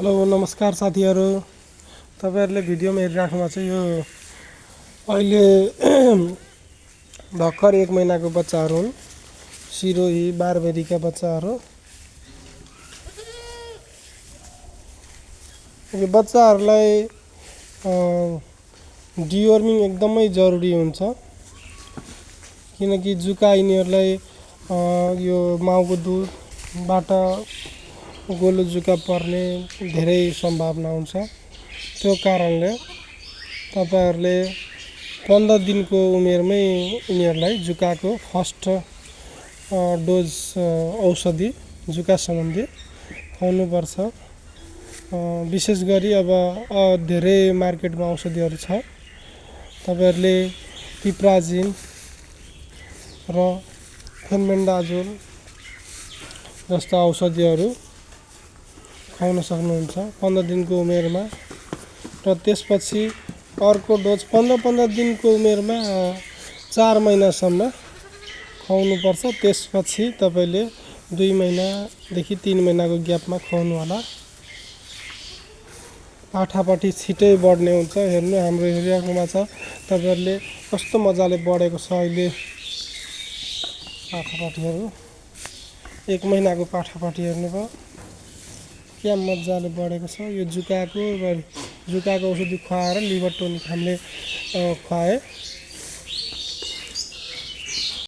Hello नमस्कार साथीहरू, तपाईहरुले भिडियोमा हेरिराख्नु भएको छ यो अहिले भर्खर 1 महिनाको बच्चाहरू हुन्। सिरोही बारबेरीका बच्चाहरू। यो बच्चाहरूलाई डिवर्मिङ एकदमै जरुरी हुन्छ, किनकि जुका यिनीहरूलाई यो माउको दुधबाट गोलो जुका पर्ने धेरै सम्भावना हुन्छ। त्यो कारणले तपाईहरुले 15 दिनको उमेरमै यिनीहरूलाई जुकाको फर्स्ट डोज औषधि जुका सम्बन्धी खुवाउनुपर्छ। विशेष गरी अब धेरै मार्केटमा औषधिहरू छ, तपाईहरुले पिप्राजिन र फेनमेन्डाजोल जस्ता औषधिहरू खुवाउन सक्नुहुन्छ 15 दिनको उमेरमा। र त्यसपछि अर्को डोज 15 दिनको उमेरमा 4 महिनासम्म खुवाउनुपर्छ। त्यसपछि तपाईले 2 महिनादेखि 3 महिनाको ग्यापमा खुवाउनु होला। पाठापाठी छिटै बढ्ने हुन्छ। हेर्नु हाम्रो हेरिराख्नुमा छ, तपाईहरुले कस्तो मजाले बढेको छ अहिले पाठापाठीहरू। 1 महिनाको पाठापाठी हेर्नुभयो, क्या मजाले बढेको छ। यो जुकाको औषधि खुवाएर लिभर टोनिक हामीले खुवाए